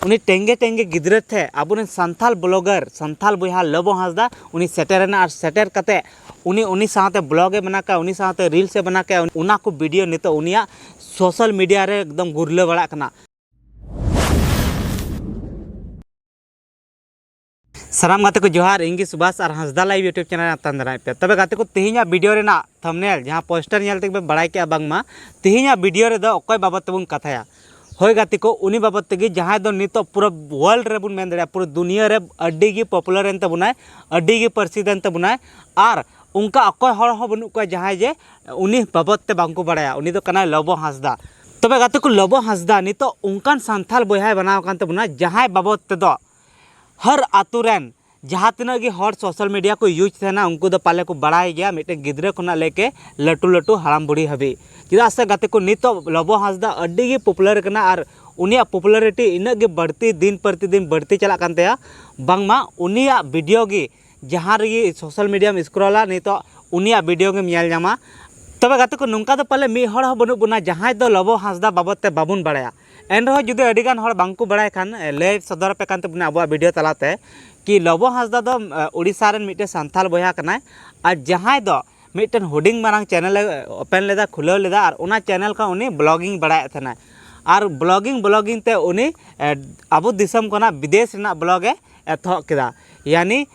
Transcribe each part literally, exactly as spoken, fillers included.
ᱩᱱᱤ ᱴᱮᱝᱜᱮ ᱴᱮᱝᱜᱮ ᱜᱤᱫᱽᱨᱟᱹ ᱴᱷᱮᱱ ᱟᱵᱚᱨᱮᱱ ᱥᱟᱱᱛᱟᱞ ᱵᱞᱚᱜᱟᱨ, ᱥᱟᱱᱛᱟᱞ ᱵᱚᱭᱦᱟ ᱞᱚᱵᱚ ᱦᱟᱸᱥᱫᱟ, ᱩᱱᱤ ᱥᱮᱴᱮᱨᱮᱱᱟ ᱟᱨ ᱥᱮᱴᱮᱨ ᱠᱟᱛᱮ ᱩᱱᱤ, ᱩᱱᱤ ᱥᱟᱶᱛᱮ ᱵᱞᱚᱜ ᱮ ᱵᱮᱱᱟᱣ ᱠᱮᱜᱼᱟ, ᱩᱱᱤ ᱥᱟᱶᱛᱮ ᱨᱤᱞᱥ ᱮ ᱵᱮᱱᱟᱣ ᱠᱮᱜᱼᱟ, ᱚᱱᱟ ᱠᱚ ᱵᱷᱤᱰᱤᱭᱳ ᱱᱤᱛᱚᱜ ᱩᱱᱤᱭᱟᱜ ᱥᱳᱥᱟᱞ ᱢᱤᱰᱤᱭᱟ ᱨᱮ ᱮᱠᱫᱚᱢ ᱜᱩᱨᱞᱟᱹ ᱵᱟᱲᱟᱜ ᱠᱟᱱᱟ᱾ ᱥᱟᱱᱟᱢ ᱜᱟᱛᱮ ᱠᱚ ᱡᱚᱦᱟᱨ, ᱤᱧ ᱜᱮ ᱥᱩᱵᱷᱟᱥ ᱟᱨ ᱦᱟᱸᱥᱫᱟ ᱞᱟᱭᱤᱵᱷ YouTube ᱪᱮᱱᱮᱞ ᱨᱮ ᱟᱛᱟᱝ ᱫᱟᱨᱟᱢ ᱯᱮ᱾ ᱛᱚᱵᱮ ᱜᱟᱛᱮ ᱠᱚ, ᱛᱮᱦᱮᱧᱟᱜ ᱵᱷᱤᱰᱤᱭᱳ ᱨᱮᱱᱟᱜ ᱛᱷᱟᱢᱵᱱᱮᱞ, ᱡᱟᱦᱟᱸ ᱯᱳᱥᱴᱟᱨ ᱧᱮᱞ ᱛᱮᱜᱮ ᱯᱮ ᱵᱟᱲᱟᱭ ᱠᱮᱜᱼᱟ ᱵᱟᱝᱢᱟ ᱛᱮᱦᱮᱧᱟᱜ ᱵᱷᱤᱰᱤᱭᱳ ᱨᱮᱫᱚ ᱚᱠᱚᱭ ᱵᱟᱵᱚᱫ ᱛᱮᱵᱚᱱ ᱠᱟᱛᱷᱟᱭᱟ᱾ ᱦᱳᱭ ᱜᱟᱛᱮ ᱠᱚ, ᱩᱱᱤ ᱵᱟᱵᱚᱫ ᱛᱮᱜᱮ, ᱡᱟᱦᱟᱸᱭ ᱫᱚ ᱱᱤᱛᱚᱜ ᱯᱩᱨᱟᱹ ᱣᱟᱨᱞᱰ ᱨᱮᱵᱚᱱ ᱢᱮᱱ ᱫᱟᱲᱮᱭᱟᱜᱼᱟ, ᱯᱩᱨᱟᱹ ᱫᱩᱱᱤᱭᱟᱹ ᱨᱮ ᱟᱹᱰᱤ ᱜᱮ ᱯᱚᱯᱩᱞᱟᱨ ᱮᱱ ᱛᱟᱵᱚᱱᱟᱭ, ᱟᱹᱰᱤ ᱜᱮ ᱯᱟᱹᱨᱥᱤᱫ ᱮᱱ ᱛᱟᱵᱚᱱᱟᱭ, ᱟᱨ ᱚᱱᱠᱟ ᱚᱠᱚᱭ ᱦᱚᱲ ᱦᱚᱸ ᱵᱟᱹᱱᱩᱜ ᱠᱚᱣᱟ ᱡᱟᱦᱟᱸᱭ ᱡᱮ ᱩᱱᱤ ᱵᱟᱵᱚᱫ ᱛᱮ ᱵᱟᱝ ᱠᱚ ᱵᱟᱲᱟᱭᱟ᱾ ᱩᱱᱤ ᱫᱚ ᱠᱟᱱᱟᱭ ᱞᱚᱵᱚ ᱦᱟᱸᱥᱫᱟ᱾ ᱛᱚᱵᱮ ᱜᱟᱛᱮ ᱠᱚ, ᱞᱚᱵᱚ ᱦᱟᱸᱥᱫᱟ ᱱᱤᱛᱚᱜ ᱚᱱᱠᱟᱱ ᱥᱟᱱᱛᱟᱞ ᱵᱚᱭᱦᱟᱭ ᱵᱮᱱᱟᱣ ᱟᱠᱟᱱ ᱛᱟᱵᱚᱱᱟ, ᱡᱟᱦᱟᱸᱭ ᱵᱟᱵᱚᱫ ᱛᱮᱫᱚ ᱦᱟᱨ ᱟᱛᱳ ᱨᱮᱱ ᱡᱟᱦᱟᱸ ᱛᱤᱱᱟᱹᱜ ᱜᱮ ᱦᱚᱲ ᱥᱳᱥᱟᱞ ᱢᱤᱰᱤᱭᱟ ᱠᱚ ᱤᱭᱩᱡᱽ ᱛᱟᱦᱮᱱᱟ, ᱩᱱᱠᱩ ᱫᱚ ᱯᱟᱞᱮ ᱠᱚ ᱵᱟᱲᱟᱭ ᱜᱮᱭᱟ, ᱢᱤᱫᱴᱮᱱ ᱜᱤᱫᱽᱨᱟᱹ ᱠᱷᱚᱱᱟᱜ ᱞᱮᱠᱮ ᱞᱟᱹᱴᱩ ᱞᱟᱹᱴᱩ ᱦᱟᱲᱟᱢ ᱵᱩᱲᱦᱤ ᱦᱟᱹᱵᱤᱡ᱾ ᱪᱮᱫᱟᱜ ᱥᱮ ᱜᱟᱛᱮ ᱠᱚ, ᱱᱤᱛᱚᱜ ᱞᱚᱵᱚ ᱦᱟᱸᱥᱫᱟ ᱟᱹᱰᱤ ᱜᱮ ᱯᱚᱯᱩᱞᱟᱨ ᱠᱟᱱᱟ ᱟᱨ ᱩᱱᱤᱭᱟᱜ ᱯᱚᱯᱩᱞᱟᱨᱤᱴᱤ ᱤᱱᱟᱹᱜ ᱜᱮ ᱵᱟᱹᱲᱛᱤ, ᱫᱤᱱ ᱯᱨᱚᱛᱤᱫᱤᱱ ᱵᱟᱹᱲᱛᱤ ᱪᱟᱞᱟᱜ ᱠᱟᱱ ᱛᱟᱭᱟ, ᱵᱟᱝᱢᱟ ᱩᱱᱤᱭᱟᱜ ᱵᱷᱤᱰᱤᱭᱳ ᱜᱮ ᱡᱟᱦᱟᱸ ᱨᱮᱜᱮ ᱥᱳᱥᱟᱞ ᱢᱤᱰᱤᱭᱟᱢ ᱥᱠᱨᱚᱞᱟ, ᱱᱤᱛᱚᱜ ᱩᱱᱤᱭᱟᱜ ᱵᱷᱤᱰᱤᱭᱳ ᱜᱮᱢ ᱧᱮᱞ ᱧᱟᱢᱟ᱾ ᱛᱚᱵᱮ ᱜᱟᱛᱮ ᱠᱚ, ᱱᱚᱝᱠᱟ ᱫᱚ ᱯᱟᱞᱮ ᱢᱤᱫ ᱦᱚᱲ ᱦᱚᱸ ᱵᱟᱹᱱᱩᱜ ᱵᱚᱱᱟ ᱡᱟᱦᱟᱸᱭ ᱫᱚ ᱞᱚᱵᱚ ᱦᱟᱸᱥᱫᱟ ᱵᱟᱵᱚᱫ ᱛᱮ ᱵᱟᱵᱚᱱ ᱵᱟᱲᱟᱭᱟ᱾ ᱮᱱ ᱨᱮᱦᱚᱸ ᱡᱩᱫᱤ ᱟᱹᱰᱤ ᱜᱟᱱ ᱦᱚᱲ ᱵᱟᱝ ᱠᱚ ᱵᱟᱲᱟᱭ ᱠᱷᱟᱱ, ᱮ, ᱞᱟᱹᱭ ᱥᱚᱫᱚᱨ ᱟᱯᱮ ᱠᱟᱱ ᱛᱟᱵᱚᱱᱟ ᱟᱵᱚᱣᱟᱜ ᱵᱷᱤᱰᱤᱭᱳ ᱛᱟᱞᱟᱛᱮ ᱠᱤ ᱞᱚᱵᱚ ᱦᱟᱸᱥᱫᱟ ᱫᱚ, ᱮ, ᱳᱰᱤᱥᱟ ᱨᱮᱱ ᱢᱤᱫᱴᱮᱱ ᱥᱟᱱᱛᱟᱞ ᱵᱚᱭᱦᱟ ᱠᱟᱱᱟᱭ, ᱟᱨ ᱡᱟᱦᱟᱸᱭ ᱫᱚ ᱢᱤᱫᱴᱮᱱ ᱦᱩᱰᱤᱧ ᱢᱟᱨᱟᱝ ᱪᱮᱱᱮᱞ ᱮ ᱳᱯᱮᱱ ᱞᱮᱫᱟ, ᱠᱷᱩᱞᱟᱹᱣ ᱞᱮᱫᱟ, ᱟᱨ ᱚᱱᱟ ᱪᱮᱱᱮᱞ ᱠᱷᱚᱱ ᱩᱱᱤ ᱵᱞᱚᱜᱤᱝ ᱵᱟᱲᱟᱭᱮᱫ ᱛᱟᱦᱮᱱᱟᱭ᱾ ᱟᱨ ᱵᱞᱚᱜᱤᱝ, ᱵᱞᱚᱜᱤᱝ ᱛᱮ ᱩᱱᱤ, ᱮ, ᱟᱵᱚ ᱫᱤᱥᱚᱢ ᱠᱷᱚᱱᱟᱜ ᱵᱤᱫᱮᱥ ᱨᱮᱱᱟᱜ ᱵᱞᱚᱜ ᱮ ᱮᱛᱚᱦᱚᱵ ᱠᱮᱫᱟ᱾ ᱭᱟᱱᱤ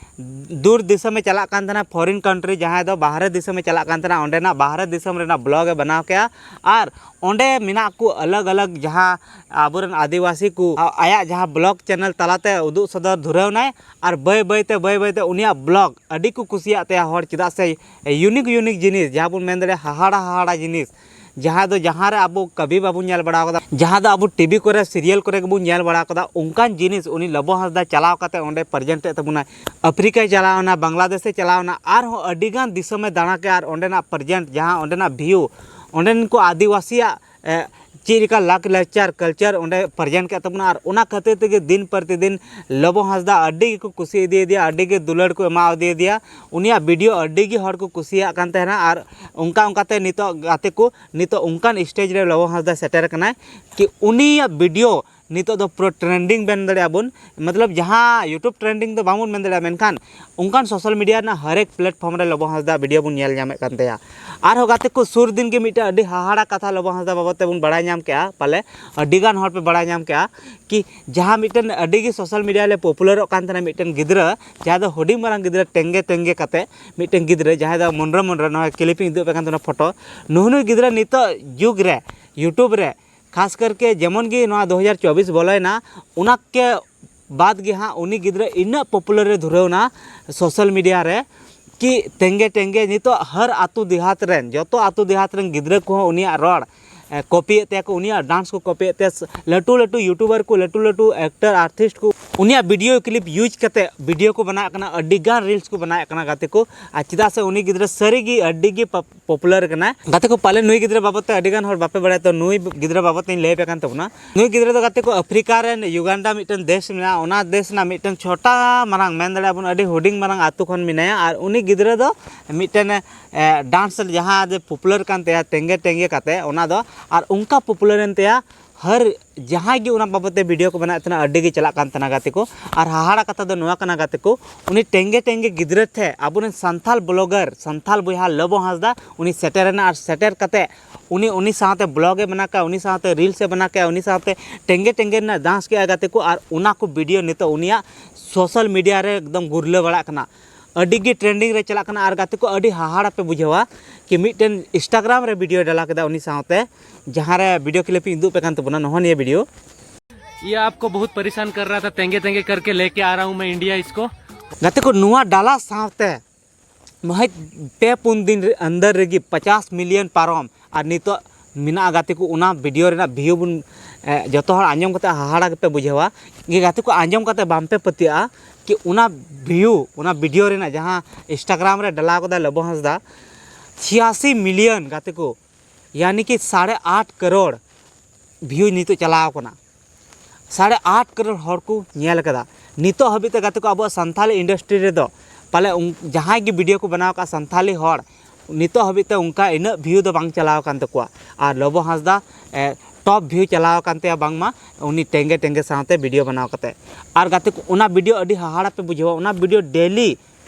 ᱫᱩᱨ ᱫᱤᱥᱚᱢᱮ ᱪᱟᱞᱟᱜ ᱠᱟᱱ ᱛᱟᱦᱮᱱᱟ, ᱯᱷᱚᱨᱤᱱ ᱠᱟᱱᱴᱨᱤ, ᱡᱟᱦᱟᱸᱭ ᱫᱚ ᱵᱟᱦᱨᱮ ᱫᱤᱥᱚᱢᱮ ᱪᱟᱞᱟᱜ ᱠᱟᱱ ᱛᱟᱦᱮᱱᱟ, ᱚᱸᱰᱮᱱᱟᱜ ᱵᱟᱦᱨᱮ ᱫᱤᱥᱚᱢ ᱨᱮᱱᱟᱜ ᱵᱞᱚᱜ ᱮ ᱵᱮᱱᱟᱣ ᱠᱮᱜᱼᱟ᱾ ᱟᱨ ᱚᱸᱰᱮ ᱢᱮᱱᱟᱜ ᱠᱚ ᱟᱞᱟᱜᱽ ᱟᱞᱟᱜᱽ ᱡᱟᱦᱟᱸ ᱟᱵᱚᱨᱮᱱ ᱟᱹᱫᱤᱵᱟᱹᱥᱤ ᱠᱚ, ᱟ-, ᱟᱭᱟᱜ ᱡᱟᱦᱟᱸ ᱵᱞᱚᱜ ᱪᱮᱱᱮᱞ ᱛᱟᱞᱟᱛᱮ ᱩᱫᱩᱜ ᱥᱚᱫᱚᱨ ᱫᱷᱩᱨᱟᱹᱣ ᱱᱟᱭ᱾ ᱟᱨ ᱵᱟᱹᱭ ᱵᱟᱹᱭᱛᱮ, ᱵᱟᱹᱭ ᱵᱟᱹᱭᱛᱮ ᱩᱱᱤᱭᱟᱜ ᱵᱞᱚᱜ ᱟᱹᱰᱤ ᱠᱚ ᱠᱩᱥᱤᱭᱟᱜ ᱛᱟᱭᱟ ᱦᱚᱲ, ᱪᱮᱫᱟᱜ ᱥᱮ ᱤᱭᱩᱱᱤᱠ ᱤᱭᱩᱱᱤᱠ ᱡᱤᱱᱤᱥ, ᱡᱟᱦᱟᱸ ᱵᱚᱱ ᱢᱮᱱ ᱫᱟᱲᱮᱭᱟᱜᱼᱟ ᱦᱟᱦᱟᱲᱟ ᱦᱟᱦᱟᱲᱟ ᱡᱤᱱᱤᱥ, ᱡᱟᱦᱟᱸ ᱫᱚ ᱡᱟᱦᱟᱸ ᱨᱮ ᱟᱵᱚ ᱠᱟᱹᱵᱷᱤ ᱵᱟᱵᱚᱱ ᱧᱮᱞ ᱵᱟᱲᱟ ᱟᱠᱟᱫᱟ, ᱡᱟᱦᱟᱸ ᱫᱚ ᱟᱵᱚ ᱴᱤᱵᱷᱤ ᱠᱚᱨᱮ, ᱥᱤᱨᱤᱭᱟᱞ ᱠᱚᱨᱮ ᱜᱮᱵᱚᱱ ᱧᱮᱞ ᱵᱟᱲᱟ ᱟᱠᱟᱫᱟ, ᱚᱱᱠᱟᱱ ᱡᱤᱱᱤᱥ ᱩᱱᱤ ᱞᱚᱵᱚ ᱦᱟᱸᱥᱫᱟ ᱪᱟᱞᱟᱣ ᱠᱟᱛᱮ ᱚᱸᱰᱮ ᱯᱨᱮᱡᱮᱱᱴ ᱮᱫ ᱛᱟᱵᱚᱱᱟᱭ᱾ ᱟᱯᱷᱨᱤᱠᱟᱭ ᱪᱟᱞᱟᱣ ᱮᱱᱟ, ᱵᱟᱝᱞᱟᱫᱮᱥᱮ ᱪᱟᱞᱟᱣ ᱮᱱᱟ, ᱟᱨᱦᱚᱸ ᱟᱹᱰᱤ ᱜᱟᱱ ᱫᱤᱥᱚᱢᱮ ᱫᱟᱬᱟ ᱠᱮᱜᱼᱟ᱾ ᱟᱨ ᱚᱸᱰᱮᱱᱟᱜ ᱯᱨᱮᱡᱮᱱᱴ, ᱡᱟᱦᱟᱸ ᱚᱸᱰᱮᱱᱟᱜ ᱵᱷᱤᱭᱩ, ᱚᱸᱰᱮᱱ ᱠᱚ ᱟᱹᱫᱤᱵᱟᱹᱥᱤᱭᱟᱜ, ᱮ, ᱪᱮᱫ ᱞᱮᱠᱟ ᱞᱟᱠ ᱞᱟᱠᱪᱟᱨ, ᱠᱟᱞᱪᱟᱨ ᱚᱸᱰᱮ ᱯᱨᱮᱡᱮᱱᱴ ᱠᱮᱫ ᱛᱟᱵᱚᱱᱟ᱾ ᱟᱨ ᱚᱱᱟ ᱠᱷᱟᱹᱛᱤᱨ ᱛᱮᱜᱮ ᱫᱤᱱ ᱯᱨᱚᱛᱤᱫᱤᱱ ᱞᱚᱵᱚ ᱦᱟᱸᱥᱫᱟ ᱟᱹᱰᱤ ᱜᱮᱠᱚ ᱠᱩᱥᱤ ᱤᱫᱤᱭᱮᱫᱮᱭᱟ, ᱟᱹᱰᱤ ᱜᱮ ᱫᱩᱞᱟᱹᱲ ᱠᱚ ᱮᱢᱟ ᱤᱫᱤᱭᱮᱫᱮᱭᱟ᱾ ᱩᱱᱤᱭᱟᱜ ᱵᱷᱤᱰᱤᱭᱳ ᱟᱹᱰᱤ ᱜᱮ ᱦᱚᱲ ᱠᱚ ᱠᱩᱥᱤᱭᱟᱜ ᱠᱟᱱ ᱛᱟᱦᱮᱱᱟ᱾ ᱟᱨ ᱚᱱᱠᱟ ᱚᱱᱠᱟᱛᱮ ᱱᱤᱛᱚᱜ ᱜᱟᱛᱮ ᱠᱚ, ᱱᱤᱛᱚᱜ ᱚᱱᱠᱟᱱ ᱥᱴᱮᱡᱽ ᱨᱮ ᱞᱚᱵᱚ ᱦᱟᱸᱥᱫᱟ ᱥᱮᱴᱮᱨ ᱟᱠᱟᱱᱟᱭ ᱠᱤ ᱩᱱᱤᱭᱟᱜ ᱵᱷᱤᱰᱤᱭᱳ ᱱᱤᱛᱚᱜ ᱫᱚ ᱯᱩᱨᱟᱹ trending ᱢᱮᱱ ᱫᱟᱲᱮᱭᱟᱜᱼᱟ ᱵᱚᱱ, ᱢᱚᱛᱞᱚᱵ ᱡᱟᱦᱟᱸ YouTube trending ᱫᱚ ᱵᱟᱝᱵᱚᱱ ᱢᱮᱱ ᱫᱟᱲᱮᱭᱟᱜᱼᱟ, ᱢᱮᱱᱠᱷᱟᱱ ᱚᱱᱠᱟᱱ social media ᱨᱮᱱᱟᱜ ᱦᱟᱨᱮᱠ platform ᱨᱮ ᱞᱚᱵᱚ ᱦᱟᱸᱥᱫᱟ video ᱵᱚᱱ ᱧᱮᱞ ᱧᱟᱢᱮᱫ ᱠᱟᱱ ᱛᱟᱭᱟ᱾ ᱟᱨᱦᱚᱸ ᱜᱟᱛᱮ ᱠᱚ, ᱥᱩᱨ ᱫᱤᱱ ᱜᱮ ᱢᱤᱫᱴᱮᱱ ᱟᱹᱰᱤ ᱦᱟᱦᱟᱲᱟ ᱠᱟᱛᱷᱟ ᱞᱚᱵᱚ ᱦᱟᱸᱥᱫᱟ ᱵᱟᱵᱚᱫ ᱛᱮᱵᱚᱱ ᱵᱟᱲᱟᱭ ᱧᱟᱢ ᱠᱮᱜᱼᱟ, ᱯᱟᱞᱮ ᱟᱹᱰᱤᱜᱟᱱ ᱦᱚᱲ ᱯᱮ ᱵᱟᱲᱟᱭ ᱧᱟᱢ ᱠᱮᱜᱼᱟ ᱠᱤ ᱡᱟᱦᱟᱸ ᱢᱤᱫᱴᱮᱱ ᱟᱹᱰᱤ ᱜᱮ social media ᱨᱮ ᱯᱚᱯᱩᱞᱟᱨᱚᱜ ᱠᱟᱱ ᱛᱟᱦᱮᱱᱟ ᱢᱤᱫᱴᱮᱱ ᱜᱤᱫᱽᱨᱟᱹ, ᱡᱟᱦᱟᱸ ᱫᱚ ᱦᱩᱰᱤᱧ ᱢᱟᱨᱟᱝ ᱜᱤᱫᱽᱨᱟᱹ ᱴᱮᱝᱜᱮ ᱴᱮᱝᱜᱮ ᱠᱟᱛᱮ ᱢᱤᱫᱴᱮᱱ ᱜᱤᱫᱽᱨᱟᱹ, ᱡᱟᱦᱟᱸᱭ ᱫᱚ ᱢᱚᱱᱨᱚ ᱢᱚᱱᱨᱚ, ᱱᱚᱣᱟ clip ᱤᱧ ᱩᱫᱩᱜ ᱟᱯᱮ ᱠᱟᱱ ᱛᱟᱦᱮᱱᱟ ᱯᱷᱳᱴᱳ, ᱱᱩᱦᱱᱩᱭ ᱜᱤᱫᱽᱨᱟᱹ ᱱᱤᱛᱚᱜ ᱡᱩᱜᱽ ᱨᱮ YouTube ᱨᱮ ᱠᱷᱟᱥ ᱠᱟᱨᱠᱮ ᱡᱮᱢᱚᱱ ᱜᱮ ᱱᱚᱣᱟ ᱫᱩ ᱦᱟᱡᱟᱨ ᱪᱚᱵᱵᱤᱥ ᱵᱚᱞᱚᱭᱮᱱᱟ, ᱚᱱᱟ ᱠᱮ ᱵᱟᱫᱽ ᱜᱮ ᱦᱟᱸᱜ ᱩᱱᱤ ᱜᱤᱫᱽᱨᱟᱹ ᱤᱱᱟᱹᱜ ᱯᱚᱯᱩᱞᱟᱨ ᱮ ᱫᱷᱩᱨᱟᱹᱣ ᱮᱱᱟ social media ᱨᱮ ᱠᱤ ᱛᱮᱸᱜᱮ ᱛᱮᱸᱜᱮ ᱱᱤᱛᱚᱜ ᱦᱟᱨ ᱟᱹᱛᱩ ᱫᱮᱦᱟᱛ ᱨᱮᱱ, ᱡᱚᱛᱚ ᱟᱹᱛᱩ ᱫᱮᱦᱟᱛ ᱨᱮᱱ ᱜᱤᱫᱽᱨᱟᱹ ᱠᱚᱦᱚᱸ ᱩᱱᱤᱭᱟᱜ ᱨᱚᱲ ᱠᱚᱯᱤᱭᱮᱫ ᱛᱟᱭᱟ ᱠᱚ, ᱩᱱᱤᱭᱟᱜ ᱰᱟᱱᱥ ᱠᱚ ᱠᱚᱯᱤᱭᱮᱫ ᱛᱟᱭᱟ᱾ ᱞᱟᱹᱴᱩ ᱞᱟᱹᱴᱩ YouTuber ᱠᱚ, ᱞᱟᱹᱴᱩ ᱞᱟᱹᱴᱩ actor artist ᱠᱚ ᱩᱱᱤᱭᱟᱜ video clip use ᱠᱟᱛᱮ video ᱠᱚ ᱵᱮᱱᱟᱣᱮᱫ ᱠᱟᱱᱟ, ᱟᱹᱰᱤ ᱜᱟᱱ reels ᱠᱚ ᱵᱮᱱᱟᱣᱮᱫ ᱠᱟᱱᱟ ᱜᱟᱛᱮ ᱠᱚ᱾ ᱟᱨ ᱪᱮᱫᱟᱜ ᱥᱮ ᱩᱱᱤ ᱜᱤᱫᱽᱨᱟᱹ ᱥᱟᱹᱨᱤ ᱜᱮ ᱟᱹᱰᱤ ᱜᱮ ᱯᱚᱯᱩᱞᱟᱨ ᱠᱟᱱᱟᱭ᱾ ᱜᱟᱛᱮ ᱠᱚ, ᱯᱟᱞᱮ ᱱᱩᱭ ᱜᱤᱫᱽᱨᱟᱹ ᱵᱟᱵᱚᱫ ᱛᱮ ᱟᱹᱰᱤ ᱜᱟᱱ ᱦᱚᱲ ᱵᱟᱯᱮ ᱵᱟᱲᱟᱭᱟ, ᱛᱚ ᱱᱩᱭ ᱜᱤᱫᱽᱨᱟᱹ ᱵᱟᱵᱚᱫ ᱛᱮᱧ ᱞᱟᱹᱭ ᱟᱯᱮ ᱠᱟᱱ ᱛᱟᱵᱚᱱᱟ᱾ ᱱᱩᱭ ᱜᱤᱫᱽᱨᱟᱹ ᱫᱚ ᱜᱟᱛᱮ ᱠᱚ ᱟᱯᱷᱨᱤᱠᱟ ᱨᱮᱱ ᱭᱩᱜᱟᱱᱰᱟ ᱢᱤᱫᱴᱮᱱ ᱫᱮᱥ ᱢᱮᱱᱟᱜᱼᱟ, ᱚᱱᱟ ᱫᱮᱥ ᱨᱮᱱᱟᱜ ᱢᱤᱫᱴᱮᱱ ᱪᱷᱳᱴᱟ ᱢᱟᱨᱟᱝ ᱢᱮᱱ ᱫᱟᱲᱮᱭᱟᱜᱼᱟ ᱵᱚᱱ ᱟᱹᱰᱤ ᱦᱩᱰᱤᱧ ᱢᱟᱨᱟᱝ ᱟᱹᱛᱩ ᱠᱷᱚᱱ ᱢᱮᱱᱟᱭᱟ᱾ ᱟᱨ ᱩᱱᱤ ᱜᱤᱫᱽᱨᱟᱹ ᱫᱚ ᱢᱤᱫᱴᱮᱱ ᱰᱟᱱᱥ ᱡᱟᱦᱟᱸ ᱡᱮ ᱯᱚᱯᱩᱞᱟᱨ ᱠᱟᱱ ᱛᱟᱭᱟ ᱛᱮᱸᱜᱮ ᱛᱮᱸᱜᱮ ᱠᱟᱛᱮ, ᱚᱱᱟ ᱫᱚ ᱟᱨ ᱚᱱᱠᱟ ᱯᱚᱯᱩᱞᱟᱨ ᱮᱱ ᱛᱟᱭᱟ, ᱦᱟᱨ ᱡᱟᱦᱟᱸᱭ ᱜᱮ ᱚᱱᱟ ᱵᱟᱵᱚᱫ ᱛᱮ video ᱠᱚ ᱵᱮᱱᱟᱣᱮᱫ ᱛᱟᱦᱮᱱᱟ ᱟᱹᱰᱤ ᱜᱮ ᱪᱟᱞᱟᱜ ᱠᱟᱱ ᱛᱟᱦᱮᱱᱟ ᱜᱟᱛᱮ ᱠᱚ᱾ ᱟᱨ ᱦᱟᱦᱟᱲᱟ ᱠᱟᱛᱷᱟ ᱫᱚ ᱱᱚᱣᱟ ᱠᱟᱱᱟ ᱜᱟᱛᱮ ᱠᱚ, ᱩᱱᱤ ᱴᱮᱸᱜᱮ ᱴᱮᱸᱜᱮ ᱜᱤᱫᱽᱨᱟᱹ ᱴᱷᱮᱱ ᱟᱵᱚᱨᱮᱱ ᱥᱟᱱᱛᱟᱞ blogger, ᱥᱟᱱᱛᱟᱞ ᱵᱚᱭᱦᱟ ᱞᱚᱵᱚ ᱦᱟᱸᱥᱫᱟ ᱩᱱᱤ ᱥᱮᱴᱮᱨᱮᱱᱟ᱾ ᱟᱨ ᱥᱮᱴᱮᱨ ᱠᱟᱛᱮ ᱩᱱᱤ, ᱩᱱᱤ ᱥᱟᱶᱛᱮ blog ᱮ ᱵᱮᱱᱟᱣ ᱠᱮᱜᱼᱟ, ᱩᱱᱤ ᱥᱟᱶᱛᱮ reels ᱮ ᱵᱮᱱᱟᱣ ᱠᱮᱜᱼᱟ, ᱩᱱᱤ ᱥᱟᱶᱛᱮ ᱴᱮᱸᱜᱮ ᱴᱮᱸᱜᱮ ᱨᱮᱱᱟᱜ dance ᱠᱮᱜᱼᱟ ᱜᱟᱛᱮ ᱠᱚ᱾ ᱟᱨ ᱚᱱᱟ ᱠᱚ video ᱱᱤᱛᱚᱜ ᱩᱱᱤᱭᱟᱜ social media ᱨᱮ ᱮᱠᱫᱚᱢ ᱜᱩᱨᱞᱟᱹ ᱵᱟᱲᱟᱜ ᱠᱟᱱᱟ, ᱟᱹᱰᱤ ᱜᱮ trending ᱨᱮ ᱪᱟᱞᱟᱜ ᱠᱟᱱᱟ᱾ ᱟᱨ ᱜᱟᱛᱮ ᱠᱚ, ᱟᱹᱰᱤ ᱦᱟᱦᱟᱲᱟ ᱯᱮ ᱵᱩᱡᱷᱟᱹᱣᱟ ᱠᱤ ᱢᱤᱫᱴᱮᱱ Instagram ᱨᱮ video ᱰᱟᱞᱟ ᱠᱮᱫᱟ ᱩᱱᱤ ᱥᱟᱶᱛᱮ, ᱡᱟᱦᱟᱸ ᱨᱮ video clip ᱤᱧ ᱩᱫᱩᱜ ᱯᱮ ᱠᱟᱱ ᱛᱟᱵᱚᱱᱟ, ᱱᱚᱜᱼᱚ ᱱᱤᱭᱟᱹ video᱾ ये आपको बहुत परेशान कर रहा था, तेंगे तेंगे करके लेके आ रहा हूँ मैं इंडिया इसको। ᱜᱟᱛᱮ ᱠᱚ, ᱱᱚᱣᱟ ᱰᱟᱞᱟ ᱥᱟᱶᱛᱮ ᱢᱚᱦᱮᱡ ᱯᱮ ᱯᱩᱱ ᱫᱤᱱ ᱨᱮ ᱟᱱᱫᱟᱨ ᱨᱮᱜᱮ ᱯᱚᱪᱟᱥ million ᱯᱟᱨᱚᱢ᱾ ᱟᱨ ᱱᱤᱛᱚᱜ ᱢᱮᱱᱟᱜᱼᱟ ᱜᱟᱛᱮ ᱠᱚ, ᱚᱱᱟ video ᱨᱮᱱᱟᱜ view ᱵᱚᱱ, ᱮ, ᱡᱚᱛᱚ ᱦᱚᱲ ᱟᱸᱡᱚᱢ ᱠᱟᱛᱮ ᱦᱟᱦᱟᱲᱟ ᱜᱮᱯᱮ ᱵᱩᱡᱷᱟᱹᱣᱟ᱾ ᱜᱮ ᱜᱟᱛᱮ ᱠᱚ, ᱟᱸᱡᱚᱢ ᱠᱟᱛᱮ ᱵᱟᱝᱯᱮ ᱯᱟᱹᱛᱭᱟᱹᱜᱼᱟ ᱠᱤ ᱚᱱᱟ view, ᱚᱱᱟ video ᱨᱮᱱᱟᱜ ᱡᱟᱦᱟᱸ Instagram ᱨᱮ ᱰᱟᱞᱟᱣ ᱠᱟᱫᱟ ᱞᱚᱵᱚ ᱦᱟᱸᱥᱫᱟ, ᱪᱷᱤᱭᱟᱥᱤ million ᱜᱟᱛᱮ ᱠᱚ, ᱭᱟᱱᱤ ᱠᱤ ᱥᱟᱲᱮ ᱟᱴ ᱠᱟᱨᱳᱲ view ᱱᱤᱛᱚᱜ ᱪᱟᱞᱟᱣ ᱠᱟᱱᱟ᱾ ᱥᱟᱲᱮ ᱟᱴ ᱠᱟᱨᱳᱲ ᱦᱚᱲ ᱠᱚ ᱧᱮᱞ ᱠᱟᱫᱟ᱾ ᱱᱤᱛᱚᱜ ᱦᱟᱹᱵᱤᱡ ᱛᱮ ᱜᱟᱛᱮ ᱠᱚ, ᱟᱵᱚᱣᱟᱜ ᱥᱟᱱᱛᱟᱞᱤ industry ᱨᱮᱫᱚ ᱯᱟᱞᱮ ᱩᱱ-, ᱡᱟᱦᱟᱸᱭ ᱜᱮ video ᱠᱚ ᱵᱮᱱᱟᱣ ᱠᱟᱜᱼᱟ ᱥᱟᱱᱛᱟᱞᱤ ᱦᱚᱲ, ᱱᱤᱛᱚᱜ ᱦᱟᱹᱵᱤᱡ ᱛᱮ ᱚᱱᱠᱟ ᱤᱱᱟᱹᱜ view ᱫᱚ ᱵᱟᱝ ᱪᱟᱞᱟᱣ ᱟᱠᱟᱱ ᱛᱟᱠᱚᱣᱟ᱾ ᱟᱨ ᱞᱚᱵᱚ ᱦᱟᱸᱥᱫᱟ, ᱮ, ᱴᱚᱯ ᱵᱷᱤᱭᱩ ᱪᱟᱞᱟᱣ ᱟᱠᱟᱱ ᱛᱟᱭᱟ ᱵᱟᱝᱢᱟ ᱩᱱᱤ ᱴᱮᱝᱜᱮ ᱴᱮᱝᱜᱮ ᱥᱟᱶᱛᱮ ᱵᱷᱤᱰᱤᱭᱳ ᱵᱮᱱᱟᱣ ᱠᱟᱛᱮ᱾ ᱟᱨ ᱜᱟᱛᱮ ᱠᱚ, ᱚᱱᱟ ᱵᱷᱤᱰᱤᱭᱳ ᱟᱹᱰᱤ ᱦᱟᱦᱟᱲᱟ ᱯᱮ ᱵᱩᱡᱷᱟᱹᱣᱟ, ᱚᱱᱟ ᱵᱷᱤᱰᱤᱭᱳ ᱰᱮᱞᱤ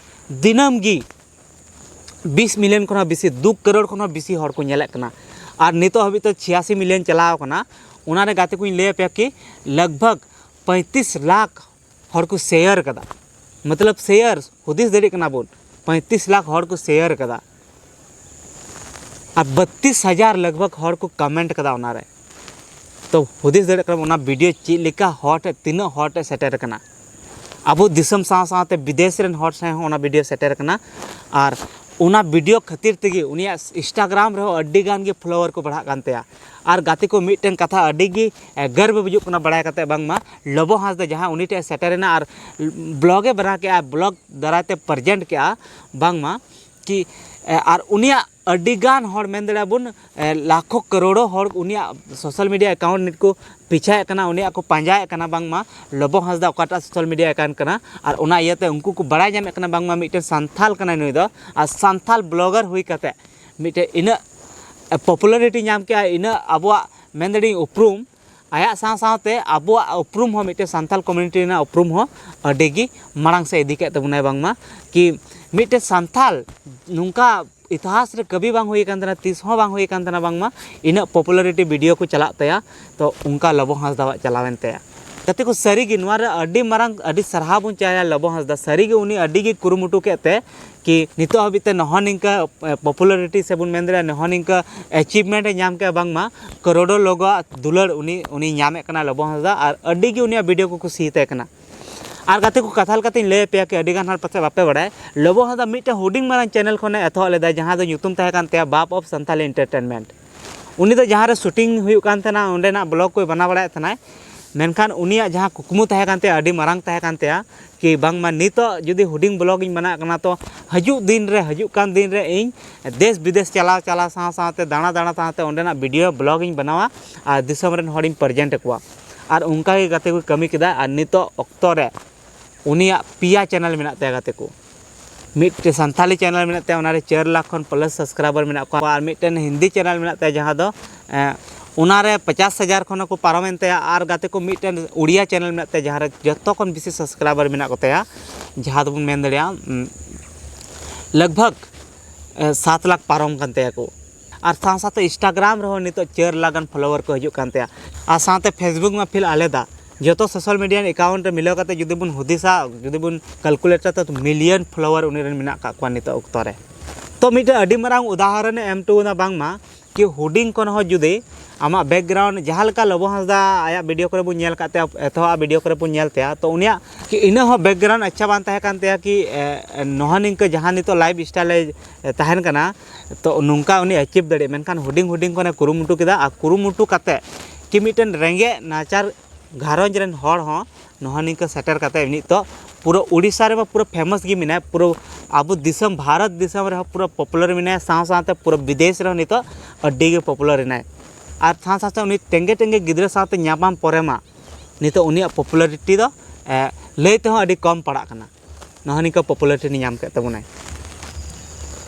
ᱫᱤᱱᱟᱹᱢ ᱜᱮ ᱵᱤᱥ ᱢᱤᱞᱤᱭᱚᱱ ᱠᱷᱚᱱ ᱦᱚᱸ ᱵᱮᱥᱤ, ᱫᱩ ᱠᱟᱨᱳᱲ ᱠᱷᱚᱱ ᱦᱚᱸ ᱵᱮᱥᱤ ᱦᱚᱲ ᱠᱚ ᱧᱮᱞᱮᱫ ᱠᱟᱱᱟ᱾ ᱟᱨ ᱱᱤᱛᱚᱜ ᱦᱟᱹᱵᱤᱡ ᱛᱮ ᱪᱷᱤᱭᱟᱥᱤ ᱢᱤᱞᱤᱭᱚᱱ ᱪᱟᱞᱟᱣ ᱟᱠᱟᱱᱟ᱾ ᱚᱱᱟ ᱨᱮ ᱜᱟᱛᱮ ᱠᱚᱧ ᱞᱟᱹᱭ ᱟᱯᱮᱭᱟ ᱠᱤ ᱞᱟᱜᱽ ᱵᱷᱟᱜᱽ ᱯᱚᱸᱭᱛᱨᱤᱥ ᱞᱟᱠᱷ ᱦᱚᱲ ᱠᱚ ᱥᱮᱭᱟᱨ ᱠᱟᱫᱟ᱾ ᱢᱚᱛᱞᱚᱵ ᱥᱮᱭᱟᱨ, ᱦᱩᱫᱤᱥ ᱫᱟᱲᱮᱭᱟᱜ ᱠᱟᱱᱟ ᱵᱚᱱ, ᱯᱚᱸᱭᱛᱨᱤᱥ ᱞᱟᱠᱷ ᱦᱚᱲ ᱠᱚ ᱥᱮᱭᱟᱨ ᱠᱟᱫᱟ᱾ ᱟᱨ ᱵᱟᱛᱤᱥ ᱦᱟᱡᱟᱨ ᱞᱟᱜᱽ ᱵᱷᱟᱜᱽ ᱦᱚᱲ ᱠᱚ ᱠᱚᱢᱮᱱᱴ ᱠᱟᱫᱟ ᱚᱱᱟᱨᱮ᱾ ᱛᱚ ᱦᱩᱫᱤᱥ ᱫᱟᱲᱮᱭᱟᱜ ᱠᱟᱱᱟ ᱚᱱᱟ ᱵᱷᱤᱰᱤᱭᱳ ᱪᱮᱫ ᱞᱮᱠᱟ ᱦᱚᱲ ᱴᱷᱮᱱ, ᱛᱤᱱᱟᱹᱜ ᱦᱚᱲ ᱴᱷᱮᱱ ᱥᱮᱴᱮᱨ ᱠᱟᱱᱟ᱾ ᱟᱵᱚ ᱫᱤᱥᱚᱢ ᱥᱟᱶ ᱥᱟᱶᱛᱮ ᱵᱤᱫᱮᱥ ᱨᱮᱱ ᱦᱚᱲ ᱥᱟᱶ ᱦᱚᱸ ᱚᱱᱟ ᱵᱷᱤᱰᱤᱭᱳ ᱥᱮᱴᱮᱨ ᱠᱟᱱᱟ᱾ ᱟᱨ ᱚᱱᱟ ᱵᱷᱤᱰᱤᱭᱳ ᱠᱷᱟᱹᱛᱤᱨ ᱛᱮᱜᱮ ᱩᱱᱤᱭᱟᱜ ᱤᱱᱥᱴᱟᱜᱨᱟᱢ ᱨᱮᱦᱚᱸ ᱟᱹᱰᱤ ᱜᱟᱱ ᱜᱮ ᱯᱷᱚᱞᱳᱣᱟᱨ ᱠᱚ ᱵᱟᱲᱦᱟᱜ ᱠᱟᱱ ᱛᱟᱭᱟ᱾ ᱟᱨ ᱜᱟᱛᱮ ᱠᱚ, ᱢᱤᱫᱴᱮᱱ ᱠᱟᱛᱷᱟ ᱟᱹᱰᱤ ᱜᱮ, ᱮ, ᱜᱚᱨᱵᱚ ᱵᱩᱡᱩᱜ ᱠᱟᱱᱟ ᱵᱟᱲᱟᱭ ᱠᱟᱛᱮ, ᱵᱟᱝᱢᱟ ᱞᱚᱵᱚ ᱦᱟᱸᱥᱫᱟ ᱡᱟᱦᱟᱸ ᱩᱱᱤ ᱴᱷᱮᱱ ᱥᱮᱴᱮᱨᱮᱱᱟ ᱟᱨ ᱵᱞᱚᱜ ᱮ ᱵᱮᱱᱟᱣ ᱠᱮᱜᱼᱟ, ᱵᱞᱚᱜ ᱫᱟᱨᱟᱭ ᱛᱮ ᱯᱨᱮᱡᱮᱱᱴ ᱠᱮᱜᱼᱟ, ᱵᱟᱝᱢᱟ ᱠᱤ, ᱮ, ᱟᱨ ᱩᱱᱤᱭᱟᱜ ᱟᱹᱰᱤ ᱜᱟᱱ ᱦᱚᱲ, ᱢᱮᱱ ᱫᱟᱲᱮᱭᱟᱜᱼᱟ ᱵᱚᱱ, ᱮ, ᱞᱟᱠᱷᱚ ᱠᱟᱨᱳᱲᱚ ᱦᱚᱲ ᱩᱱᱤᱭᱟᱜ ᱥᱳᱥᱟᱞ ᱢᱤᱰᱤᱭᱟ ᱮᱠᱟᱣᱩᱱᱴ ᱱᱤᱛ ᱠᱚ ᱯᱤᱪᱷᱟᱭᱮᱫ ᱠᱟᱱᱟ, ᱩᱱᱤᱭᱟᱜ ᱠᱚ ᱯᱟᱸᱡᱟᱭᱮᱫ ᱠᱟᱱᱟ ᱵᱟᱝᱢᱟ ᱞᱚᱵᱚ ᱦᱟᱸᱥᱫᱟ ᱚᱠᱟᱴᱟᱜ ᱥᱳᱥᱟᱞ ᱢᱤᱰᱤᱭᱟ ᱮᱠᱟᱣᱩᱱᱴ ᱠᱟᱱᱟ᱾ ᱟᱨ ᱚᱱᱟ ᱤᱭᱟᱹᱛᱮ ᱩᱱᱠᱩ ᱠᱚ ᱵᱟᱲᱟᱭ ᱧᱟᱢᱮᱫ ᱠᱟᱱᱟ ᱵᱟᱝᱢᱟ ᱢᱤᱫᱴᱮᱱ ᱥᱟᱱᱛᱷᱟᱞ ᱠᱟᱱᱟᱭ ᱱᱩᱭ ᱫᱚ, ᱟᱨ ᱥᱟᱱᱛᱷᱟᱞ ᱵᱞᱚᱜᱟᱨ ᱦᱩᱭ ᱠᱟᱛᱮ ᱢᱤᱫᱴᱮᱱ ᱤᱱᱟᱹᱜ ᱯᱚᱯᱩᱞᱟᱨᱤᱴᱤ ᱧᱟᱢ ᱠᱮᱜᱼᱟ, ᱤᱱᱟᱹᱜ ᱟᱵᱚᱣᱟᱜ, ᱢᱮᱱ ᱫᱟᱲᱮᱭᱟᱜᱼᱟᱹᱧ, ᱩᱯᱨᱩᱢ, ᱟᱭᱟᱜ ᱥᱟᱶ ᱥᱟᱶᱛᱮ ᱟᱵᱚᱣᱟᱜ ᱩᱯᱨᱩᱢ ᱦᱚᱸ, ᱢᱤᱫᱴᱮᱱ ᱥᱟᱱᱛᱟᱞ ᱠᱚᱢᱤᱭᱩᱱᱤᱴᱤ ᱨᱮᱱᱟᱜ ᱩᱯᱨᱩᱢ ᱦᱚᱸ ᱟᱹᱰᱤ ᱜᱮ ᱢᱟᱲᱟᱝ ᱥᱮᱫ ᱤᱫᱤ ᱠᱮᱫ ᱛᱟᱵᱚᱱᱟᱭ ᱵᱟᱝᱢᱟ᱾ ᱠᱤ ᱢᱤᱫᱴᱮᱱ ᱥᱟᱱᱛᱟᱞ ᱱᱚᱝᱠᱟ ᱤᱛᱤᱦᱟᱥ ᱨᱮ ᱠᱟᱹᱵᱷᱤ ᱵᱟᱝ ᱦᱩᱭ ᱟᱠᱟᱱ ᱛᱟᱦᱮᱱᱟ, ᱛᱤᱥ ᱦᱚᱸ ᱵᱟᱝ ᱦᱩᱭ ᱟᱠᱟᱱ ᱛᱟᱦᱮᱱᱟ ᱵᱟᱝᱢᱟ ᱤᱱᱟᱹᱜ ᱯᱚᱯᱩᱞᱟᱨᱤᱴᱤ ᱵᱷᱤᱰᱤᱭᱳ ᱠᱚ ᱪᱟᱞᱟᱜ ᱛᱟᱭᱟ᱾ ᱛᱚ ᱚᱱᱠᱟ ᱞᱚᱵᱚ ᱦᱟᱸᱥᱫᱟᱣᱟᱜ ᱪᱟᱞᱟᱣᱮᱱ ᱛᱟᱭᱟ᱾ ᱜᱟᱛᱮ ᱠᱚ, ᱥᱟᱹᱨᱤᱜᱮ ᱱᱚᱣᱟ ᱨᱮ ᱟᱹᱰᱤ ᱢᱟᱨᱟᱝ, ᱟᱹᱰᱤ ᱥᱟᱨᱦᱟᱣ ᱵᱚᱱ ᱪᱟᱭᱟ ᱞᱚᱵᱚ ᱦᱟᱸᱥᱫᱟ᱾ ᱥᱟᱹᱨᱤᱜᱮ ᱩᱱᱤ ᱟᱹᱰᱤ ᱜᱮ ᱠᱩᱨᱩᱢᱩᱴᱩ ᱠᱮᱫ ᱛᱮ ᱠᱤ ᱱᱤᱛᱚᱜ ᱦᱟᱹᱵᱤᱡ ᱛᱮ ᱱᱚᱜᱼᱚ ᱱᱤᱝᱠᱟ, ᱮ, ᱯᱚᱯᱩᱞᱟᱨᱤᱴᱤ ᱥᱮ ᱵᱚᱱ ᱢᱮᱱ ᱫᱟᱲᱮᱭᱟᱜᱼᱟ, ᱱᱚᱜᱼᱚ ᱱᱤᱝᱠᱟ ᱮᱪᱤᱵᱷᱢᱮᱱᱴ ᱮ ᱧᱟᱢ ᱠᱮᱫᱼᱟ, ᱵᱟᱝᱢᱟ ᱠᱟᱨᱳᱲᱚ ᱞᱳᱜᱟᱜ ᱫᱩᱞᱟᱹᱲ ᱩᱱᱤ, ᱩᱱᱤ ᱧᱟᱢᱮᱫ ᱠᱟᱱᱟ ᱞᱚᱵᱚ ᱦᱟᱸᱥᱫᱟ, ᱟᱨ ᱟᱹᱰᱤ ᱜᱮ ᱩᱱᱤᱭᱟᱜ ᱵᱷᱤᱰᱤᱭᱳ ᱠᱚᱠᱚ ᱥᱤ ᱛᱟᱭ ᱠᱟᱱᱟ᱾ ᱟᱨ ᱜᱟᱛᱮ ᱠᱚ, ᱠᱟᱛᱷᱟ ᱞᱮᱠᱟᱛᱮᱧ ᱞᱟᱹᱭ ᱟᱯᱮᱭᱟ ᱠᱤ ᱟᱹᱰᱤ ᱜᱟᱱ ᱦᱚᱲ ᱯᱟᱥᱮᱡ ᱵᱟᱯᱮ ᱵᱟᱲᱟᱭᱟ, ᱞᱚᱵᱚ ᱦᱟᱸᱥᱫᱟ ᱢᱤᱫᱴᱮᱱ ᱦᱩᱰᱤᱧ ᱢᱟᱨᱟᱝ ᱪᱮᱱᱮᱞ ᱠᱷᱚᱱᱮ ᱮᱛᱚᱦᱚᱵ ᱞᱮᱫᱟ, ᱡᱟᱦᱟᱸ ᱫᱚ ᱧᱩᱛᱩᱢ ᱛᱟᱦᱮᱸ ᱠᱟᱱ ᱛᱟᱭᱟ ᱵᱟᱯ ᱚᱯᱷ ᱥᱟᱱᱛᱟᱞᱤ ᱮᱱᱴᱟᱨᱴᱮᱱᱢᱮᱱᱴ᱾ ᱩᱱᱤ ᱫᱚ ᱡᱟᱦᱟᱸ ᱨᱮ ᱥᱩᱴᱤᱝ ᱦᱩᱭᱩᱜ ᱠᱟᱱ ᱛᱟᱦᱮᱱᱟ, ᱚᱸᱰᱮᱱᱟᱜ ᱵᱞᱚᱜ ᱠᱚᱭ ᱵᱮᱱᱟᱣ ᱵᱟᱲᱟᱭᱮᱫ ᱛᱟᱦᱮᱱᱟᱭ᱾ ᱢᱮᱱᱠᱷᱟᱱ ᱩᱱᱤᱭᱟᱜ ᱡᱟᱦᱟᱸ ᱠᱩᱠᱢᱩ ᱛᱟᱦᱮᱸ ᱠᱟᱱ ᱛᱟᱭᱟ, ᱟᱹᱰᱤ ᱢᱟᱨᱟᱝ ᱛᱟᱦᱮᱸ ᱠᱟᱱ ᱛᱟᱭᱟ ᱠᱤ ᱵᱟᱝᱢᱟ ᱱᱤᱛᱚᱜ ᱡᱩᱫᱤ ᱦᱩᱰᱤᱧ ᱵᱞᱚᱜ ᱤᱧ ᱵᱮᱱᱟᱣ ᱠᱟᱱᱟ, ᱛᱚ ᱦᱤᱡᱩᱜ ᱫᱤᱱ ᱨᱮ, ᱦᱤᱡᱩᱜ ᱠᱟᱱ ᱫᱤᱱ ᱨᱮ ᱤᱧ ᱫᱮᱥ ᱵᱤᱫᱮᱥ ᱪᱟᱞᱟᱣ, ᱪᱟᱞᱟᱣ ᱥᱟᱶ ᱥᱟᱶᱛᱮ, ᱫᱟᱬᱟ ᱫᱟᱬᱟ ᱥᱟᱶᱛᱮ ᱚᱸᱰᱮᱱᱟᱜ ᱵᱷᱤᱰᱤᱭᱳ ᱵᱞᱚᱜ ᱤᱧ ᱵᱮᱱᱟᱣᱟ ᱟᱨ ᱫᱤᱥᱚᱢ ᱨᱮᱱ ᱦᱚᱲᱤᱧ ᱯᱨᱮᱡᱮᱱᱴ ᱟᱠᱚᱣᱟ᱾ ᱟᱨ ᱚᱱᱠᱟ ᱜᱮ ᱜᱟᱛᱮ ᱠᱚ ᱠᱟᱹᱢᱤ ᱠᱮᱫᱟ᱾ ᱟᱨ ᱱᱤᱛᱚᱜ ᱚᱠᱛᱚ ᱨᱮ ᱩᱱᱤᱭᱟᱜ ᱯᱮᱭᱟ ᱪᱮᱱᱮᱞ ᱢᱮᱱᱟᱜ ᱛᱟᱭᱟ ᱜᱟᱛᱮ ᱠᱚ᱾ ᱢᱤᱫᱴᱮᱱ ᱥᱟᱱᱛᱟᱞᱤ ᱪᱮᱱᱮᱞ ᱢᱮᱱᱟᱜ ᱛᱟᱭᱟ, ᱚᱱᱟᱨᱮ ᱪᱟᱨ ᱞᱟᱠᱷ ᱠᱷᱚᱱ ᱯᱞᱟᱥ ᱥᱟᱵᱥᱠᱨᱟᱭᱵᱟᱨ ᱢᱮᱱᱟᱜ ᱠᱚᱣᱟ᱾ ᱟᱨ ᱢᱤᱫᱴᱮᱱ ᱦᱤᱱᱫᱤ ᱪᱮᱱᱮᱞ ᱢᱮᱱᱟᱜ ᱛᱟᱭᱟ, ᱡᱟᱦᱟᱸ ᱫᱚ, ᱮᱸ, ᱚᱱᱟᱨᱮ ᱯᱚᱪᱟᱥ ᱦᱟᱡᱟᱨ ᱠᱷᱚᱱ ᱦᱚᱸᱠᱚ ᱯᱟᱨᱚᱢᱮᱱ ᱛᱟᱭᱟ᱾ ᱟᱨ ᱜᱟᱛᱮ ᱠᱚ, ᱢᱤᱫᱴᱮᱱ ᱩᱲᱤᱭᱟ ᱪᱮᱱᱮᱞ ᱢᱮᱱᱟᱜ ᱛᱟᱭᱟ, ᱡᱟᱦᱟᱸ ᱨᱮ ᱡᱚᱛᱚ ᱠᱷᱚᱱ ᱵᱮᱥᱤ ᱥᱟᱵᱥᱠᱨᱟᱭᱵᱟᱨ ᱢᱮᱱᱟᱜ ᱠᱚ ᱛᱟᱭᱟ, ᱡᱟᱦᱟᱸ ᱫᱚᱵᱚᱱ ᱢᱮᱱ ᱫᱟᱲᱮᱭᱟᱜᱼᱟ, ᱩᱢ, ᱞᱟᱜᱽ ᱵᱷᱟᱜᱽ, ᱮ, ᱥᱟᱛ ᱞᱟᱠᱷ ᱯᱟᱨᱚᱢ ᱠᱟᱱ ᱛᱟᱭᱟ ᱠᱚ᱾ ᱟᱨ ᱥᱟᱶ ᱥᱟᱶᱛᱮ ᱤᱱᱥᱴᱟᱜᱨᱟᱢ ᱨᱮᱦᱚᱸ ᱱᱤᱛᱚᱜ ᱪᱟᱨ ᱞᱟᱠᱷ ᱜᱟᱱ ᱯᱷᱚᱞᱳᱣᱟᱨ ᱠᱚ ᱦᱤᱡᱩᱜ ᱠᱟᱱ ᱛᱟᱭᱟ᱾ ᱟᱨ ᱥᱟᱶᱛᱮ ᱯᱷᱮᱥᱵᱩᱠ ᱢᱟ ᱯᱷᱤᱨ ᱟᱞᱟᱫᱟ, ᱡᱚᱛᱚ ᱥᱳᱥᱟᱞ ᱢᱤᱰᱤᱭᱟ ᱮᱠᱟᱣᱩᱱᱴ ᱨᱮ ᱢᱤᱞᱟᱹᱣ ᱠᱟᱛᱮ ᱡᱩᱫᱤ ᱵᱚᱱ ᱦᱩᱫᱤᱥᱟ, ᱡᱩᱫᱤ ᱵᱚᱱ ᱠᱟᱞᱠᱩᱞᱮᱴᱟ, ᱛᱚ ᱢᱤᱞᱤᱭᱚᱱ ᱯᱷᱚᱞᱳᱣᱟᱨ ᱩᱱᱤ ᱨᱮᱱ ᱢᱮᱱᱟᱜ ᱟᱠᱟᱫ ᱠᱚᱣᱟ ᱱᱤᱛᱚᱜ ᱚᱠᱛᱚ ᱨᱮ᱾ ᱛᱚ ᱢᱤᱫᱴᱮᱱ ᱟᱹᱰᱤ ᱢᱟᱨᱟᱝ ᱩᱫᱟᱦᱚᱨᱚᱱᱮ ᱮᱢ ᱦᱚᱴᱚ ᱠᱟᱫᱟ, ᱵᱟᱝᱢᱟ ᱠᱤ ᱦᱩᱰᱤᱧ ᱠᱷᱚᱱ ᱦᱚᱸ ᱡᱩᱫᱤ ᱟᱢᱟᱜ ᱵᱮᱠᱜᱨᱟᱣᱩᱱᱰ ᱡᱟᱦᱟᱸ ᱞᱮᱠᱟ ᱞᱚᱵᱚ ᱦᱟᱸᱥᱫᱟ ᱟᱭᱟᱜ ᱵᱷᱤᱰᱤᱭᱳ ᱠᱚᱨᱮ ᱵᱚᱱ ᱧᱮᱞ ᱟᱠᱟᱫ ᱛᱟᱭᱟ, ᱮᱛᱚᱦᱚᱵ ᱵᱷᱤᱰᱤᱭᱳ ᱠᱚᱨᱮ ᱵᱚᱱ ᱧᱮᱞ ᱛᱟᱭᱟ, ᱛᱚ ᱩᱱᱤᱭᱟᱜ ᱠᱤ ᱤᱱᱟᱹ ᱦᱚᱸ ᱵᱮᱠᱜᱨᱟᱣᱩᱱᱰ ᱟᱪᱪᱷᱟ ᱵᱟᱝ ᱛᱟᱦᱮᱸ ᱠᱟᱱ ᱛᱟᱭᱟ ᱠᱤ, ᱮ, ᱱᱚᱣᱟ ᱱᱤᱝᱠᱟᱹ ᱡᱟᱦᱟᱸ ᱱᱤᱛᱚᱜ ᱞᱟᱭᱤᱯᱷ ᱥᱴᱟᱭᱤᱞ ᱮ, ᱮ, ᱛᱟᱦᱮᱱ ᱠᱟᱱᱟ, ᱛᱚ ᱱᱚᱝᱠᱟ ᱩᱱᱤ ᱟᱪᱤᱵᱷ ᱫᱟᱲᱮᱭᱟᱜᱼᱟ᱾ ᱢᱮᱱᱠᱷᱟᱱ ᱦᱩᱰᱤᱧ ᱦᱩᱰᱤᱧ ᱠᱷᱚᱱᱮ ᱠᱩᱨᱩᱢᱩᱴᱩ ᱠᱮᱫᱟ, ᱟᱨ ᱠᱩᱨᱩᱢᱩᱴᱩ ᱠᱟᱛᱮ ᱠᱤ ᱢᱤᱫᱴᱮᱱ ᱨᱮᱸᱜᱮᱡ ᱱᱟᱪᱟᱨ ᱜᱷᱟᱨᱚᱸᱡᱽ ᱨᱮᱱ ᱦᱚᱲ ᱦᱚᱸ ᱱᱚᱣᱟ ᱱᱤᱝᱠᱟᱹ ᱥᱮᱴᱮᱨ ᱠᱟᱛᱮ ᱱᱤᱛᱚᱜ ᱯᱩᱨᱟᱹ ᱩᱲᱤᱥᱥᱟ ᱨᱮᱢᱟ ᱯᱩᱨᱟᱹ ᱯᱷᱮᱢᱟᱥ ᱜᱮ ᱢᱮᱱᱟᱭ, ᱯᱩᱨᱟᱹ ᱟᱵᱚ ᱫᱤᱥᱚᱢ, ᱵᱷᱟᱨᱚᱛ ᱫᱤᱥᱚᱢ ᱨᱮᱦᱚᱸ ᱯᱩᱨᱟᱹ ᱯᱚᱯᱩᱞᱟᱨ ᱢᱮᱱᱟᱭᱟ, ᱥᱟᱶ ᱥᱟᱶᱛᱮ ᱯᱩᱨᱟᱹ ᱵᱤᱫᱮᱥ ᱨᱮᱦᱚᱸ ᱱᱤᱛᱚᱜ ᱟᱹᱰᱤ ᱜᱮ ᱯᱚᱯᱩᱞᱟᱨ ᱮᱱᱟᱭ᱾ ᱟᱨ ᱥᱟᱶ ᱥᱟᱶᱛᱮ ᱩᱱᱤ ᱴᱮᱸᱜᱮ ᱴᱮᱸᱜᱮ ᱜᱤᱫᱽᱨᱟᱹ ᱥᱟᱶᱛᱮ ᱧᱟᱯᱟᱢ ᱯᱚᱨᱮ ᱢᱟ ᱱᱤᱛᱚᱜ ᱩᱱᱤᱭᱟᱜ ᱯᱚᱯᱩᱞᱟᱨᱤᱴᱤ ᱫᱚ, ᱮ, ᱞᱟᱹᱭ ᱛᱮᱦᱚᱸ ᱟᱹᱰᱤ ᱠᱚᱢ ᱯᱟᱲᱟᱜ ᱠᱟᱱᱟ᱾ ᱱᱚᱜᱼᱚ ᱱᱤᱝᱠᱟᱹ ᱯᱚᱯᱩᱞᱟᱨᱤᱴᱤ ᱧᱟᱢ ᱠᱮᱫ ᱛᱟᱵᱚᱱᱟᱭ᱾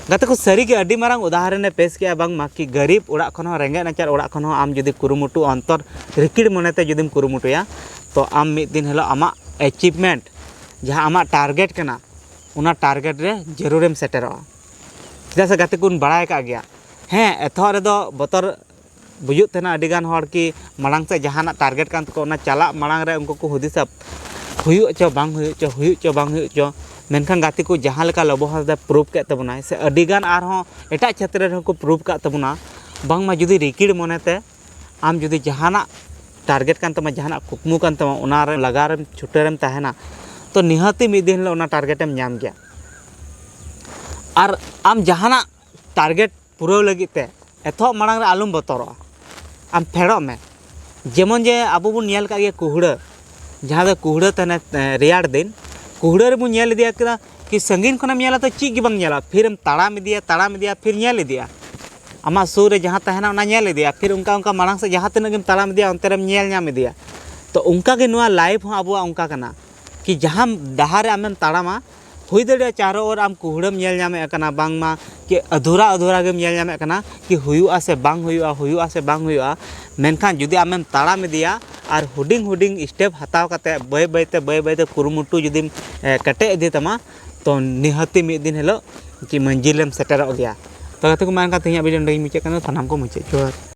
ᱜᱟᱛᱮ ᱠᱚ, ᱥᱟᱹᱨᱤᱜᱮ ᱟᱹᱰᱤ ᱢᱟᱨᱟᱝ ᱩᱫᱟᱦᱚᱨᱚᱱᱮ ᱯᱮᱥ ᱠᱮᱜᱼᱟ, ᱵᱟᱝᱢᱟ ᱠᱤ ᱜᱟᱹᱨᱤᱵ ᱚᱲᱟᱜ ᱠᱷᱚᱱ ᱦᱚᱸ, ᱨᱮᱸᱜᱮᱡ ᱱᱟᱪᱟᱨ ᱚᱲᱟᱜ ᱠᱷᱚᱱ ᱦᱚᱸ ᱟᱢ ᱡᱩᱫᱤ ᱠᱩᱨᱩᱢᱩᱴᱩ, ᱚᱱᱛᱚᱨ ᱨᱤᱠᱤᱲ ᱢᱚᱱᱮᱛᱮ ᱡᱩᱫᱤᱢ ᱠᱩᱨᱩᱢᱩᱴᱩᱭᱟ, ᱛᱚ ᱟᱢ ᱢᱤᱫ ᱫᱤᱱ ᱦᱤᱞᱳᱜ ᱟᱢᱟᱜ ᱮᱪᱤᱵᱷᱢᱮᱱᱴ, ᱡᱟᱦᱟᱸ ᱟᱢᱟᱜ ᱴᱟᱨᱜᱮᱴ ᱠᱟᱱᱟ, ᱚᱱᱟ ᱴᱟᱨᱜᱮᱴ ᱨᱮ ᱡᱟᱹᱨᱩᱲᱮᱢ ᱥᱮᱴᱮᱨᱚᱜᱼᱟ᱾ ᱪᱮᱫᱟᱜ ᱥᱮ ᱜᱟᱛᱮ ᱠᱚᱵᱚᱱ ᱵᱟᱲᱟᱭ ᱟᱠᱟᱫ ᱜᱮᱭᱟ, ᱦᱮᱸ, ᱮᱛᱚᱦᱚᱵ ᱨᱮᱫᱚ ᱵᱚᱛᱚᱨ ᱵᱩᱡᱩᱜ ᱛᱟᱦᱮᱱᱟ ᱟᱹᱰᱤᱜᱟᱱ ᱦᱚᱲ ᱠᱤ ᱢᱟᱲᱟᱝ ᱥᱮᱫ ᱡᱟᱦᱟᱱᱟᱜ ᱴᱟᱨᱜᱮᱴ ᱠᱟᱱ ᱛᱟᱠᱚᱣᱟ, ᱚᱱᱟ ᱪᱟᱞᱟᱜ ᱢᱟᱲᱟᱝ ᱨᱮ ᱩᱱᱠᱩ ᱠᱚ ᱦᱩᱫᱤᱥᱟ, ᱦᱩᱭᱩᱜ ᱪᱚ ᱵᱟᱝ ᱦᱩᱭᱩᱜ ᱪᱚ, ᱦᱩᱭᱩᱜ ᱪᱚ ᱵᱟᱝ ᱦᱩᱭᱩᱜ ᱪᱚ᱾ ᱢᱮᱱᱠᱷᱟᱱ ᱜᱟᱛᱮ ᱠᱚ, ᱡᱟᱦᱟᱸ ᱞᱮᱠᱟ ᱞᱚᱵᱚ ᱦᱟᱸᱥᱫᱟ ᱯᱨᱩᱵᱷ ᱠᱮᱫ ᱛᱟᱵᱚᱱᱟᱭ, ᱥᱮ ᱟᱹᱰᱤᱜᱟᱱ ᱟᱨᱦᱚᱸ ᱮᱴᱟᱜ ᱪᱷᱮᱛᱨᱮ ᱨᱮᱦᱚᱸ ᱠᱚ ᱯᱨᱩᱵᱷ ᱠᱟᱜ ᱛᱟᱵᱚᱱᱟ, ᱵᱟᱝᱢᱟ ᱡᱩᱫᱤ ᱨᱤᱠᱤᱲ ᱢᱚᱱᱮᱛᱮ ᱟᱢ ᱡᱩᱫᱤ ᱡᱟᱦᱟᱱᱟᱜ ᱴᱟᱨᱜᱮᱴ ᱠᱟᱱ ᱛᱟᱢᱟ, ᱡᱟᱦᱟᱱᱟᱜ ᱠᱩᱠᱢᱩ ᱠᱟᱱ ᱛᱟᱢᱟ, ᱚᱱᱟ ᱨᱮ ᱞᱟᱜᱟᱣ ᱨᱮᱢ ᱪᱷᱩᱴᱟᱹᱣ ᱨᱮᱢ ᱛᱟᱦᱮᱱᱟ, ᱛᱚ ᱱᱤᱦᱟᱹᱛᱤ ᱢᱤᱫ ᱫᱤᱱ ᱦᱤᱞᱳᱜ ᱚᱱᱟ ᱴᱟᱨᱜᱮᱴ ᱮᱢ ᱧᱟᱢ ᱜᱮᱭᱟ᱾ ᱟᱨ ᱟᱢ ᱡᱟᱦᱟᱱᱟᱜ ᱴᱟᱨᱜᱮᱴ ᱯᱩᱨᱟᱹᱣ ᱞᱟᱹᱜᱤᱫ ᱛᱮ ᱮᱛᱚᱦᱚᱵ ᱢᱟᱲᱟᱝ ᱨᱮ ᱟᱞᱚᱢ ᱵᱚᱛᱚᱨᱚᱜᱼᱟ, ᱟᱢ ᱯᱷᱮᱰᱚᱜ ᱢᱮ᱾ ᱡᱮᱢᱚᱱ ᱡᱮ ᱟᱵᱚ ᱵᱚᱱ ᱧᱮᱞ ᱠᱟᱜ ᱜᱮᱭᱟ ᱠᱩᱦᱲᱟᱹ, ᱡᱟᱦᱟᱸ ᱫᱚ ᱠᱩᱦᱲᱟᱹ ᱛᱟᱦᱮᱱᱟ, ᱮ, ᱨᱮᱭᱟᱲ ᱫᱤᱱ, ᱠᱩᱦᱲᱟᱹ ᱨᱮᱵᱚᱱ ᱧᱮᱞ ᱤᱫᱤᱭᱟ ᱠᱟᱱᱟ ᱠᱤ ᱥᱟᱺᱜᱤᱧ ᱠᱷᱚᱱᱮᱢ ᱧᱮᱞᱟ ᱛᱚ ᱪᱮᱫ ᱜᱮ ᱵᱟᱝ ᱧᱮᱞᱚᱜᱼᱟ, ᱯᱷᱤᱨᱮᱢ ᱛᱟᱲᱟᱢ ᱤᱫᱤᱭᱟ, ᱛᱟᱲᱟᱢ ᱤᱫᱤᱭᱟ, ᱯᱷᱤᱨ ᱧᱮᱞ ᱤᱫᱤᱭᱟ, ᱟᱢᱟᱜ ᱥᱩᱨ ᱨᱮ ᱡᱟᱦᱟᱸ ᱛᱟᱦᱮᱱᱟ ᱚᱱᱟ ᱧᱮᱞ ᱤᱫᱤᱭᱟ, ᱯᱷᱤᱨ ᱚᱱᱠᱟ ᱚᱱᱠᱟ ᱢᱟᱲᱟᱝ ᱥᱮᱫ ᱡᱟᱦᱟᱸ ᱛᱤᱱᱟᱹᱜ ᱜᱮᱢ ᱛᱟᱲᱟᱢ ᱤᱫᱤᱭᱟ ᱚᱱᱛᱮ ᱨᱮᱢ ᱧᱮᱞ ᱧᱟᱢ ᱤᱫᱤᱭᱟ᱾ ᱛᱚ ᱚᱱᱠᱟ ᱜᱮ ᱱᱚᱣᱟ ᱞᱟᱭᱤᱯᱷ ᱦᱚᱸ ᱟᱵᱚᱣᱟᱜ ᱚᱱᱠᱟ ᱠᱟᱱᱟ ᱠᱤ ᱡᱟᱦᱟᱸ ᱰᱟᱦᱟᱨ ᱨᱮ ᱟᱢᱮᱢ ᱛᱟᱲᱟᱢᱟ, ᱦᱩᱭ ᱫᱟᱲᱮᱭᱟᱜᱼᱟ ᱪᱟᱨᱚ ᱚᱨ ᱟᱢ ᱠᱩᱦᱲᱟᱹᱢ ᱧᱮᱞ ᱧᱟᱢᱮᱫ ᱠᱟᱱᱟ, ᱵᱟᱝᱢᱟ ᱠᱤ ᱟᱫᱷᱩᱨᱟ ᱟᱫᱷᱩᱨᱟ ᱜᱮᱢ ᱧᱮᱞ ᱧᱟᱢᱮᱫ ᱠᱟᱱᱟ ᱠᱤ ᱦᱩᱭᱩᱜᱼᱟ ᱥᱮ ᱵᱟᱝ ᱦᱩᱭᱩᱜᱼᱟ, ᱦᱩᱭᱩᱜᱼᱟ ᱥᱮ ᱵᱟᱝ ᱦᱩᱭᱩᱜᱼᱟ᱾ ᱢᱮᱱᱠᱷᱟᱱ ᱡᱩᱫᱤ ᱟᱢᱮᱢ ᱛᱟᱲᱟᱢ ᱤᱫᱤᱭᱟ ᱟᱨ ᱦᱩᱰᱤᱧ ᱦᱩᱰᱤᱧ step ᱦᱟᱛᱟᱣ ᱠᱟᱛᱮ ᱵᱟᱹᱭ ᱵᱟᱹᱭᱛᱮ ᱵᱟᱹᱭ ᱵᱟᱹᱭᱛᱮ ᱠᱩᱨᱩᱢᱩᱴᱩ ᱡᱩᱫᱤᱢ ᱮ, ᱠᱮᱴᱮᱡ ᱤᱫᱤ ᱛᱟᱢᱟ, ᱛᱚ ᱱᱤᱦᱟᱹᱛᱤ ᱢᱤᱫ ᱫᱤᱱ ᱦᱤᱞᱳᱜ ᱪᱮᱫ ᱢᱟᱹᱡᱷᱤᱞᱮᱢ ᱥᱮᱴᱮᱨᱚᱜ ᱜᱮᱭᱟ᱾ ᱛᱚ ᱜᱟᱛᱮ ᱠᱚ, ᱢᱟ ᱮᱱᱠᱷᱟᱱ ᱛᱮᱦᱮᱧᱟᱜ video ᱱᱚᱸᱰᱮ ᱜᱤᱧ ᱢᱩᱪᱟᱹᱫ ᱠᱟᱱᱟ᱾ ᱥᱟᱱᱟᱢ ᱠᱚ ᱢᱩᱪᱟᱹᱫ ᱡᱚᱦᱟᱨ᱾